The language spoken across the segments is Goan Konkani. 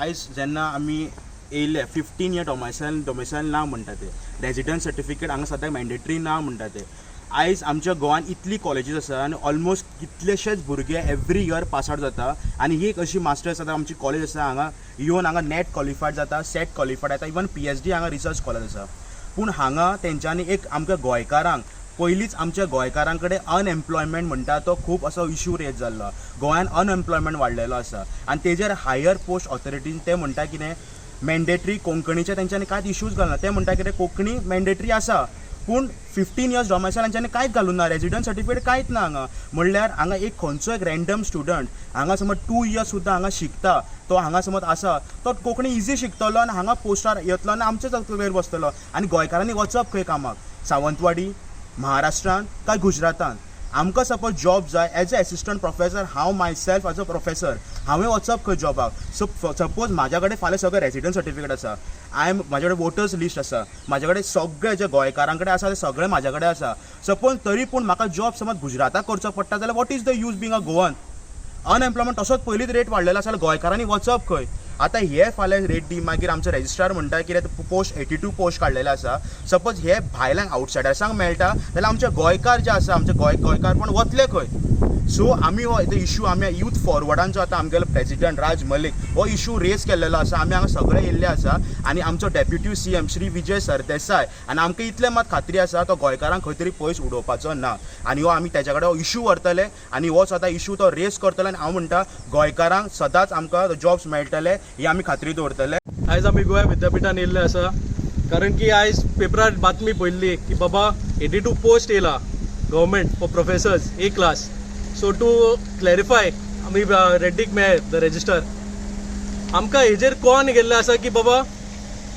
आयज जेन्ना आमी येयले, 15 year domicile ना म्हणटा ते, रेजिडन्स सर्टिफिकेट हांगा सद्याक मॅन्डेटरी ना म्हणटा ते. आयज आमच्या गोवान इतली कॉलेजीस आसा आनी ऑलमोस्ट कितलेशेच भुरगे एवरी इयर पास आवट जाता आनी ही एक अशी मास्टर्स आतां आमची कॉलेज आसा, हांगा येवन हांगा नॅट क्वॉलिफायड जाता, सॅट क्वॉलिफायड जाता, इवन पीएचडी हांगा रिसर्च स्कॉलर आसा. पूण हांगा तेंच्यांनी एक आमकां गोंयकारांक पयलींच, आमच्या गोंयकारां कडेन अनएम्प्लॉयमेंट म्हणटा तो खूब असो इशू रेज जाल्लो. गोंयान अनएम्प्लॉयमेंट वाडलेलो आसा आनी तेजेर हायर पोस्ट ऑथॉरिटीन ते म्हणटा कितें, मॅन्डेटरी कोंकणीचे तेंच्यांनी कांयच इशूज घालना. ते म्हणटा कितें, कोंकणी मॅन्डेटरी आसा, पूण 15 इयर्स डॉमेसायल तेंच्यांनी कांयच घालूं ना, रेजिडंट सर्टिफिकेट कांयच ना हांगा. म्हणल्यार हांगा एक खंयचो एक रँडम स्टुडंट हांगा समज 2 इयर्स सुद्दां हांगा शिकता, तो हांगा समज आसा, तो कोंकणी इजी शिकतलो आनी हांगा पोस्टार येतलो आनी आमच्या तकलेर बसतलो. आनी गोंयकारांनी वचप खंय कामाक? सावंतवाडी, महाराष्ट्रान काय गुजरातान? आमकां सपोज जॉब जाय एज अ एसिस्टंट प्रोफेसर, हांव my self as a professor, हांवें वचप खंय जॉबाक? सो सपोज म्हाज्या कडेन फाल्यां सगळें रेजिडंट सर्टिफिकेट आसा, I am म्हाजे कडेन वोटर्स लिस्ट आसा, म्हाजे कडेन सगळें जे गोंयकारां कडेन आसा तें सगळें म्हाज्या कडेन आसा, सपोज तरी पूण म्हाका जॉब समज गुजराताक करचो पडटा जाल्यार what is the use being a Goan? Unemployment तसोच पयलींच रेट वाडलेलो आसा जाल्यार गोंयकारांनी वचप खंय? आतां हे फाल्यां रेड्डी मागीर आमचो रेजिस्ट्रार म्हणटा कितें, पोस्ट 82 पोस्ट काडलेले आसा. सपोज हे भायल्यांक, आवटसायडर्सांक मेळटा जाल्यार आमचे गोंयकार जे आसा, आमचे गोंयकार पण वतले खंय? सो आमी हो इशू, आमी युथ फॉरवर्डांचो, आतां आमगेलो प्रेजिडंट राज मलीक हो इशू रेज केल्लेलो आसा. आमी हांगा सगळे येयल्ले आसा आनी आमचो डेप्युटी सीएम श्री विजय सरदेसाय आनी आमकां इतलें मात खात्री आसा, तो गोंयकारांक खंय तरी पयस उडोवपाचो ना. आनी हो आमी तेच्या कडेन हो इशू व्हरतले आनी हो स्वता इशू तो रेज करतले आनी हांव म्हणटा, गोंयकारांक सदांच आमकां जॉब्स मेळटले ही आमी खात्री दवरतले. आयज आमी गोंया विद्यापिठान येयल्ले आसा, कारण की आयज पेपरार बातमी पळयल्ली की बाबा 82 पोस्ट येयला government for professors A class. So to clarify, आमी रेड्डीक मेळ्ळे, the registrar. आमकां हेजेर कळोन गेल्लें आसा की बाबा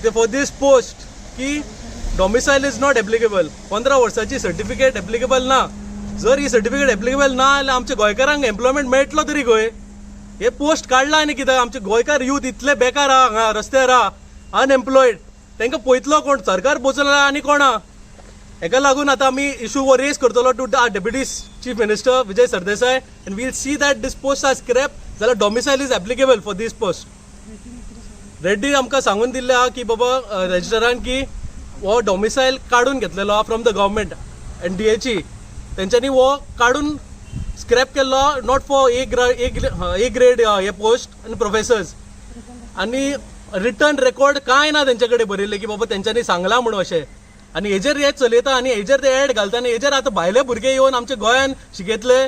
ते फॉर these post की डॉमिसायल is not applicable, 15 वर्साची सर्टिफिकेट एप्लिकेबल ना. जर ही सर्टिफिकेट एप्लिकेबल ना जाल्यार आमच्या गोंयकारांक एम्प्लॉयमेंट मेळटलो तरी खंय? हे पोस्ट काडला आनी कित्याक? आमचे गोंयकार यूथ इतले बेकार आहा, हांगा रस्त्यार आहा, अनएम्प्लॉयड, तांकां पळयतलो कोण? सरकार पोचला आनी कोणा? हेका लागून आतां आमी इशू हो रेज करतलो to the Deputy Chief Minister Vijay Sardesai and we'll see that this post are scrap जाल्यार domicile is applicable for this post. Reddy आमकां सांगून दिल्लें आहा की बाबा रजिस्टरान की हो डॉमिसायल काडून घेतलेलो आहा from the government and DHE. तेंच्यांनी हो काडून स्क्रॅप केल्लो, not for A grade हे पोस्ट आनी प्रोफेसर्स. आनी रिटन रेकॉर्ड कांय ना तेंचे कडेन बरयल्लें की बाबा तेंच्यांनी सांगलां म्हणून अशें. आनी हेजेर हे चलयता आनी हेजेर ते एड घालता आनी हेजेर आतां भायले भुरगे येवन आमच्या गोंयान शिकयतले.